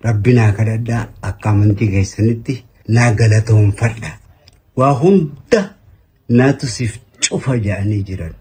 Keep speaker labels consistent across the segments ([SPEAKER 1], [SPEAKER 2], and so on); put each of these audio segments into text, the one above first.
[SPEAKER 1] Rabbi naa kadhadhaa, akka amantii keessanitti naa galatoonfadha. Waa hunda naatu siif cufa jedhanii jiran.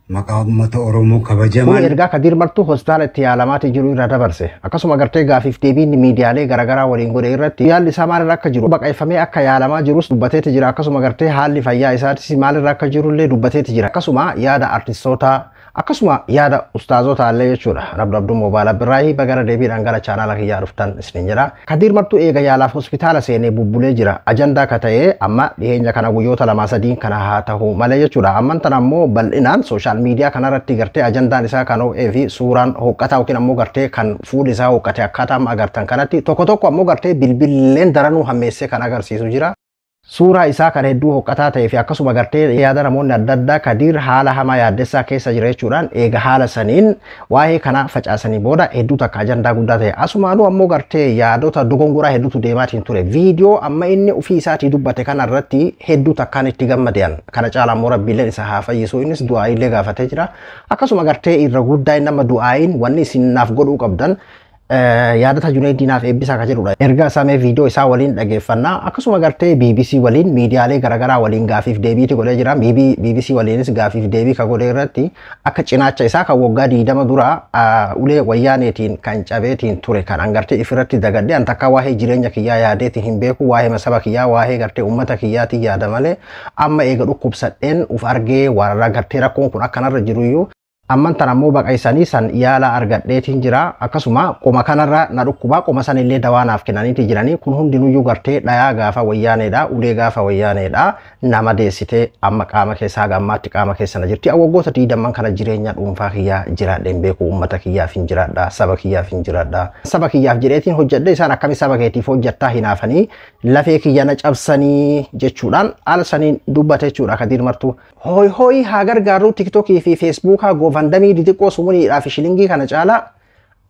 [SPEAKER 1] Maqaa uummata Oromoo
[SPEAKER 2] Kun
[SPEAKER 1] kabajamaan.
[SPEAKER 2] Ergaa Kadiir Martuu hospitaala itti yaalamaatii jiru irraa dabarse. Akkasuma gartee gaafiif deebiin miidiyaalee garaagaraa waliin godhe irratti yaalli isaa maalirra akka jiru, baqeeffamee akka yaalamaa jirus dubbateeti jira. Akkasuma gartee haalli fayyaa isaatis maalirra akka jirullee dubbateeti jira. Akkasuma yaada artistootaa, akkasuma yaada ustaazota illee jechuudha. Rabdu Abduu Moobaala Birraahii bagara deebiidhaan gara chaanaala kiyyaa dhuftan isiniin jedha. Kadiir Martuu eega yaalaaf hospitaala seenee bubbulee jira. Ajandaa ka ta'e amma dhiyeenya kana guyyoota 2 3 kana haa ta'u malee jechuudha. Amman tana ammoo bal'inaan social media kanarratti gartee ajandaan isaa kan ho'ee fi suuraan hoqqataa yookiin ammoo gartee kan fuulli isaa hoqqate akkaataa amma agartan kanatti, tokko tokko ammoo gartee bilbilleen daranuu hammeessee kan agarsiisu jira. Suuraa isaa kan hedduu hoqqataa ta'ee fi akkasuma gartee yaada namoonni adda addaa Kadiir haala hamaa yaaddessaa keessa jira jechuudhaan eega haala saniin waa'ee kana facaasanii booda hedduu takka ajandaa guddaa ta'e. Asumaanuu ammoo gartee yaadota dogongoraa hedduutu deemaatiin ture. Viidiyoo amma inni ofii isaatii dubbate kana irratti hedduu takkaan itti gammadean. Kana caalaa ammoo Rabbiilleen isa haa fayyisu, innis du'aayiillee gaafatee jira. Akkasuma gartee irra guddaa inni amma du'aayiin wanni isin naaf godhuu qabdan Yaadata Junaaydiinaaf eebbisaa kan jedhudha. Erga isaa mee viidiyoo isaa waliin dhageeffannaa. Akkasuma gartee BBC waliin, miidiyaalee garaagaraa waliin gaafiif deebiiti godhee jira. BBC waliinis gaafiif deebii kan godhee irratti akka cinaacha isaa kan waggaa 20 dura ulee Wayyaaneetiin kan cabeetiin ture kan an gartee ifirratti dagadhee, an takka waa'ee jireenya kiyyaa yaadeetiin hin beeku, waa'ee saba kiyyaa, waa'ee gartee uummata kiyyaatiin yaada malee, amma eega dhukkubsadheen uf argee warra gartee rakkoon kun akkanarra jiruyyuu amman tan ammoo baqaysanii san yaala argadheetiin jira, akkasuma qoma kanarra na dhukkubaa, qoma san illee dawaa naaf kennaniiti jiranii, kun hundinuyyuu gartee dhayaa gaafa Wayyaaneedha, ulee gaafa Wayyaaneedha nama deessitee amma qaama keessaa haga ammaatti qaama keessa na jirti. Waggoota 20n kana jireenya dhuunfaa kiyyaa jiraadheen beeku, uummata kiyyaaf hin jiraadha, saba kiyyaaf hin jiraadha, saba kiyyaaf jedheetiin hojjedhe, isaan akkami saba keetiif hojjettaa hinaafanii lafee kiyya na cabsanii jechuudhaan haala saniin dubbate jechuudha Kadiir Martuu. Hooy hooy haa gargaarru TikTokii fi Facebookaa GoFundMe xixiqqoo sumuniidhaa fi shilingii kana caalaa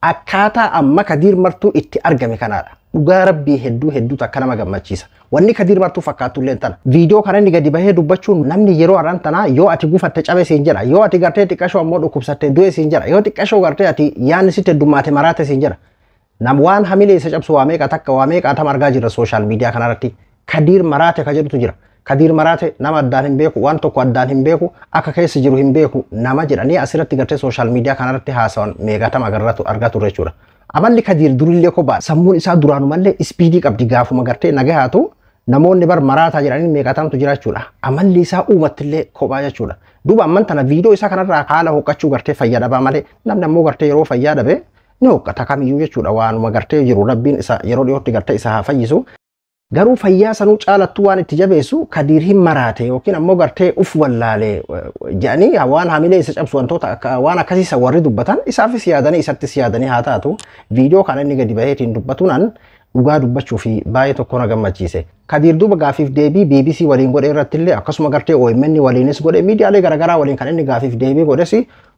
[SPEAKER 2] akkaataa amma Kadiir Martuu itti argame kanaadha. Dhugaa Rabbii hedduu hedduu takka nama gammachiisa. Wanni Kadiir Martuu fakkaatu illee tana. Viidiyoo kana inni gadi bahee dubbachuun, namni yeroo har'aan tanaa yoo ati gufatte cabe siin jedha. Yoo ati gartee xiqqashoo ammoo dhukkubsatte du'e siin jedha. Yoo xiqqashoo gartee ati yaadni sitti heddummaate maraate siin jedha. Nam waan hamilee isa cabsu waa meeqa takka waa meeqa tam argaa jirra social media kanarratti. Kadiir maraate ka jedhutu jira. Kadiir maraate, nama addaan hin beeku, waan tokko addaan hin beeku, akka keessa jiru hin beeku nama jedhanii asirratti gartee social media kanarratti haasawan meeqatam argaa turre jechuudha. Amalli Kadiir durillee kophaa, sammuun isaa duraanumallee speed qabdi, gaafuma gartee nagahaatu namoonni bar maraataa jedhanii meeqatamtu jira jechuudha. Amalli isaa uumattillee kophaa jechuudha. Duuba amman tana viidiyoo isaa kanarraa haala hoqqachuu gartee fayyaa dhabaa malee, namni ammoo gartee yeroo fayyaa dhabe ni hoqqata kamiyyuu jechuudha, waanuma gartee jiru Rabbiin isa yeroo dhiyootti gartee isa haa fayyisu. Garuu fayyaa sanuu caalattuu waan itti jabeessu, Kadiir hin maraate yookiin ammoo gartee uf wallaale jedhanii waan hamilee isa cabsu wantoota waan akkasiisa warri dubbatan isaafis yaadanii isattis yaadanii haa taatu, viidiyoo kana inni gadi baheetiin dubbatuunaan dhugaa dubbachuu fi baay'ee tokko na gammachiise. Kadiir duuba gaafiif deebii BBC waliin godhe irratti illee, akkasuma gartee OMN waliinis godhe, miidiyaalee garaagaraa waliin kan inni gaafiif deebii godhes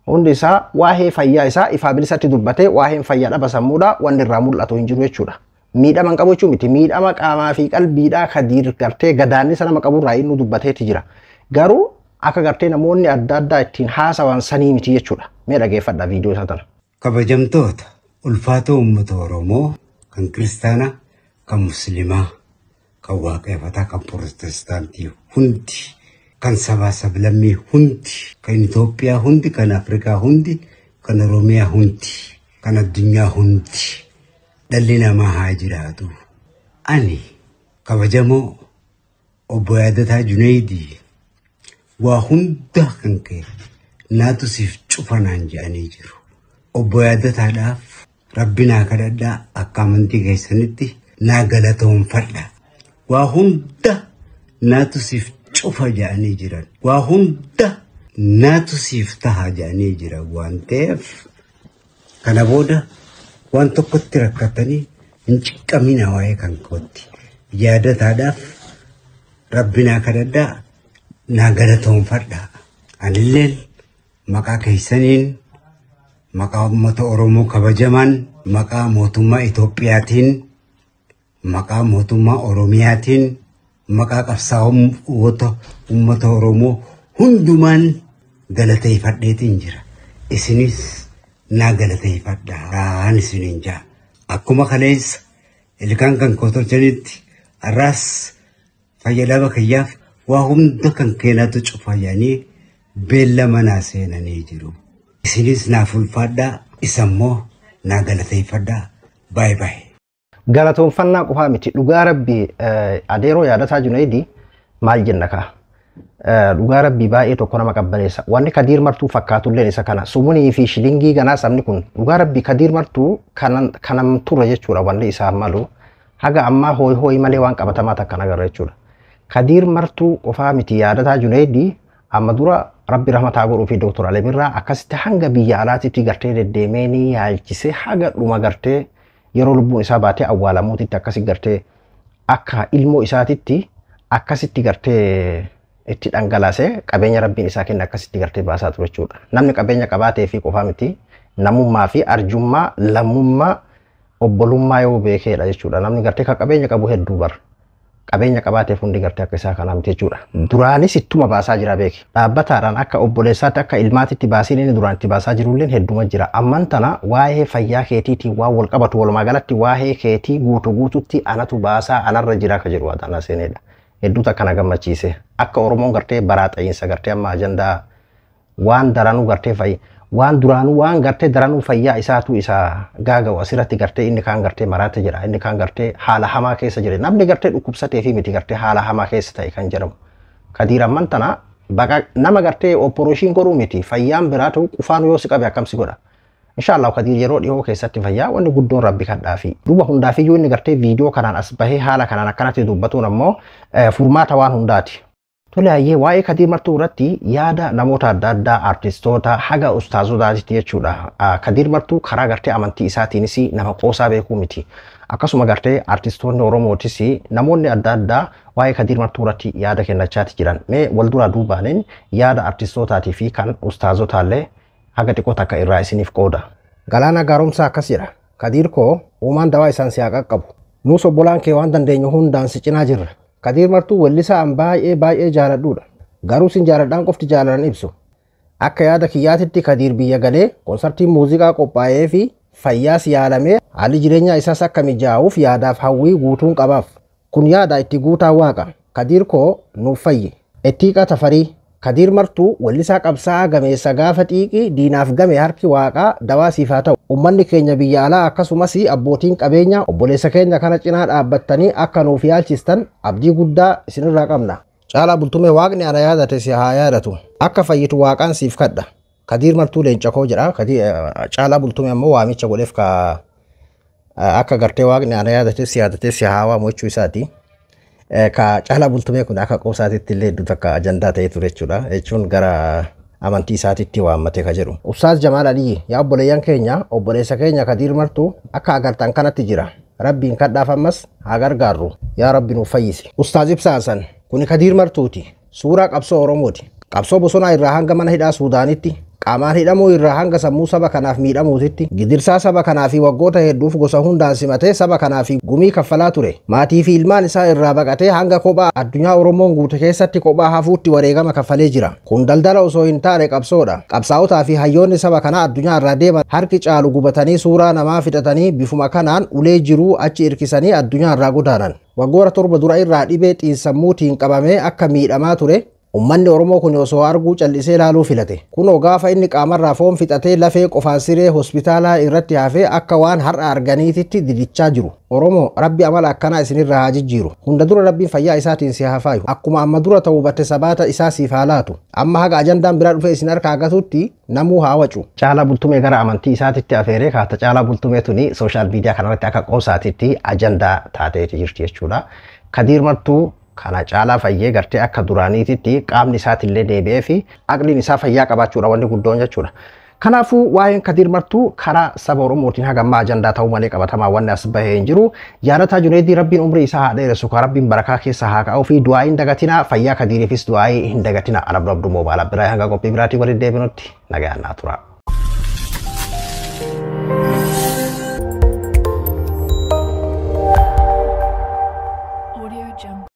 [SPEAKER 2] hundi isaa waa'ee fayyaa isaa ifaa bilisatti dubbatee, waa'een fayyaa dhaba sammuudha wanni irraa mul'atu hin jiru jechuudha. Miidhama hin qabu jechuu miti, miidhama qaamaa fi qalbiidhaa Kadiir gartee gadaannisa nama qaburraa inni dubbateeti jira. Garuu akka gartee namoonni adda addaa ittiin haasawan sanii miti jechuudha. Mee dhageeffadha viidiyoo isaa tana.
[SPEAKER 1] Kabajamtoota ulfaatoo uummata Oromoo, kan kiristaanaa, kan musliimaa, kan waaqeffataa, kan pirootestaantii hundi, kan sabaa sablammii hundi, kan Itoophiyaa hundi, kan Afrikaa hundi, kan Oromiyaa hundi, kan addunyaa hundi, dhalli namaa haa jiraatu. Ani kabajamoo obbo Yaadataa Junaydii waa hunda kan ka'e naatu siif cufanaan jedhanii jiru. Obbo Yaadataadhaaf Rabbi naa kadhadhaa, akka amantii keessanitti naa galatoonfadha. Waa hunda naatu siif cufa jedhanii jiran. Waa hunda naatu siif taha jedhanii jiran waan ta'eef, kana booda waan tokkotti rakkatanii hin ciqqamina waa'ee kan kootti. Yaadataadhaaf Rabbi naa kadhadhaa, naa galatoonfadha. Anilleen maqaa keessaniin, maqaa uummata Oromoo kabajamaan, maqaa mootummaa Itoophiyaatiin, maqaa mootummaa Oromiyaatiin, maqaa qabsaa'ota uummata Oromoo hundumaan galateeffadheetiin jira. Isinis naa galateeffadhaa isiniin jaa. Akkuma kaleessa Ilkaan kan koo tolchanitti har'aas fayyadama kiyyaaf waa hunda kan keenatu cufa jedhanii beellama naa seenanii jiru. Isinis naaf ulfaadhaa, isa immoo naa galateeffadhaa. Baay'ee baay'ee.
[SPEAKER 2] Galatoonfannaa qofaa miti, dhugaa rabbii adeeroo Yaadataa Junaydii maal jenna kaa. Dhugaa rabbii baay'ee tokko nama qabbaneessa. Wanni Kadiir Martuu fakkaatulleen isa kana. Sumunii fi shilingii ganaa sabni kun dhugaa rabbii Kadiir Martuu kanam ture jechuudha wanni isaan malu. Haga ammaa hooyi hooyi malee waan qabatamaa takka agarra jechuudha. Kadiir Martuu qofaa miti, Yaadataa Junaydii amma dura rabbi rahmataa godhuu fi Dooktor Alemirraa akkasitti hanga biyya alaatitti gartee deddeemee ni yaalchisee haga dhuma gartee yeroo lubbuun isaa baatee awwaalamuutitti akkasi gartee akka ilmoo isaatitti akkasitti gartee itti dhangalaasee qabeenya rabbiin isaa kenne akkasitti gartee baasaa ture jechuudha. Namni qabeenya qabaatee fi qofaa miti, namummaa fi arjummaa, lammummaa, obbolummaa yoo beekeedha jechuudha. Namni gartee kan qabeenya qabu hedduu bara. Qabeenya qabaateef hundi gartee akka isaa kanaa miti jechuudha. Duraanis ittuma baasaa jira beeki. Dhaabbataadhaan akka obboleessaatti akka ilmaatitti baasiin inni duraan itti baasaa jirulleen hedduma jira. Amman tana waa'ee fayyaa keetiitiin waan wal qabatu walumaa galatti waa'ee keetii guutuu guututti anatu baasaa anarra jira ka jedhu waan seenedha. Hedduutu akkana gammachiise. Akka Oromoon gartee baraa xa'iinsa gartee amma ajandaa waan daranuu gartee fayyaa waan duraanuu waan gartee daranuu fayyaa isaatu isa gaaga'u asirratti gartee inni kaan gartee maraate jira, inni kaan gartee haala hamaa keessa jira, namni gartee dhukkubsatee fi miti gartee haala hamaa keessa ta'e kan jedhamu. Kadiir amman tana baqa nama gartee operation godhuu miti, fayyaan biraa ta'u qufaan yoo si qabe akkam si godha. Inshaallah Kadiir yeroo dhiyoo keessatti fayyaa wanni guddoon rabbi kadhaafi. Duuba hundaafiyyuu inni gartee viidiyoo kanaan as bahee haala kanaan akkanatti dubbatuun ammoo furmaata waan hundaati. Tole hayyee, waa'ee Kadiir Martuu irratti yaada namoota adda addaa, artistoota haga ustaazotaatti jechuudha. Kadiir Martuu karaa gartee amantii isaatiinis nama qoosaa beekuu miti. Akkasuma gartee artistoonni Oromootis namoonni adda addaa waa'ee Kadiir Martuu irratti yaada kennachaati jiran. Mee wal duraa duubaaniin yaada artistootaatii fi kan ustaazotaallee haga xiqqoo takka irraa isiniif qooda. Galaana Gaaromsaa akkas jedha. Kadiir koo, uumaan dawaa isaan si haa qaqqabu. Nuus obbolaan kee waan dandeenyu hundaan si cinaa jirra. Kadiir Martuu weellisaa an baay'ee baay'ee jaaladhuudha. Garuu sin jaaladhaan qofti jaalalan ibsu. Akka yaada kiyyaatitti Kadiir biyya galee konsartiin muuziqaa qophaa'ee fi fayyaas yaalamee haalli jireenyaa isaas akka mijaa'uuf yaadaaf hawwii guutuun qabaaf. Kun yaada itti guutaa waaqa. Kadiir koo nuuf fayyi. Ittiiqaa Tafarii. Kadiir Martuu weellisaa qabsaa'aa gameessa gaafa xiiqii diinaaf game harki waaqaa dawaa siif haa ta'u. Uummanni keenya biyya alaa akkasumas abbootiin qabeenya obboleessa keenya kana cinaa dhaabbattanii akka nuuf yaalchistan abdii guddaa isinirraa qabna. Caalaa Bultumee, waaqni ana yaadate si haa yaadatu. Akka fayyitu waaqaan siif kadha. Kadiir Martuu leenca koo jedha. Caalaa Bultumee ammoo waamicha godheef ka akka gartee waaqni ana yaadate si yaadate si haa waamu jechuu isaati. Ka Caalaa Bultumee kun akka qoosaatitti illee hedduu takka ajandaa ta'ee ture jechuudha. Jechuun gara amantii isaatitti waammate ka jedhu. Ustaaz Jamaal Aliyyi, yaa obboleeyyan keenya, obboleessa keenya Kadiir Martuu akka agartan kanatti jira. Rabbiin kadhaaf ammas haa gargaarru. Yaa Rabbi nuuf fayyisi. Ustaaz Ibsaa Hasan, kuni Kadiir Martuuti. Suuraa qabsoo Oromooti. Qabsoo bosonaa irraa hanga mana hidhaa Suudaanitti, qaamaan hidhamuu irraa hanga sammuu saba kanaaf miidhamuutitti, gidirsaa saba kanaa fi waggoota hedduuf gosa hundaan simatee saba kanaa fi gumii kaffalaa ture. Maatii fi ilmaan isaa irraa baqatee hanga kophaa addunyaa Oromoon guute keessatti kophaa hafuutti wareegama kaffalee jira. Kun daldala osoo hin taane qabsoodha. Qabsaa'otaa fi hayyoonni saba kanaa addunyaa irraa deeman harki caalu gubatanii suuraa namaa fixatanii bifuma kanaan ulee jiruu achi hirkisanii addunyaa irraa godaanan. Waggoota 7 dura irraa dhibee xiinsammuutiin qabamee akka miidhamaa ture Uummanni Oromoo kun osoo arguu callisee ilaaluu filate. Kunoo gaafa inni qaamarraa foon fixatee lafee qofaan siree hospitaalaa irratti hafee akka waan har'a arganiititti didichaa jiru. Oromoo, Rabbi amala akkanaa isinirraa haa jijjiiru. Hunda dura Rabbiin fayyaa isaatiin si haa faayu. Akkuma amma dura ta'uu batte sabaata isaa siif haa laatu. Amma haga ajandaan biraa dhufee isin harkaa gatutti namuu haa wacu. Caalaa Bultumee gara amantii isaatitti afeeree kaata. Caalaa Bultumee tuni social media kanarratti akka qoosaatitti ajandaa taateeti jirti jechuudha. Kadiir Martuu kana caalaa fayyee gartee akka duraaniititti qaamni isaatillee deebi'ee fi aqliin isaa fayyaa qabaachuudha wanni guddoon jechuudha. Kanaafuu waa'een Kadiir Martuu karaa saba Oromootiin haga ammaa ajandaa ta'uu malee qabatamaa wanni as bahee hin jiru. Yaadataa Junaydii Rabbiin umrii isaa haa dheeressu, kan Rabbiin barakaa keessa haa kaa'uu fi du'aa hin dagatinaa, fayyaa Kadiiriifis du'aa hin dagatinaa. Arabdu Abduu Moobaala biraa hanga qophii biraatii walitti deebinutti nagaan naa tura.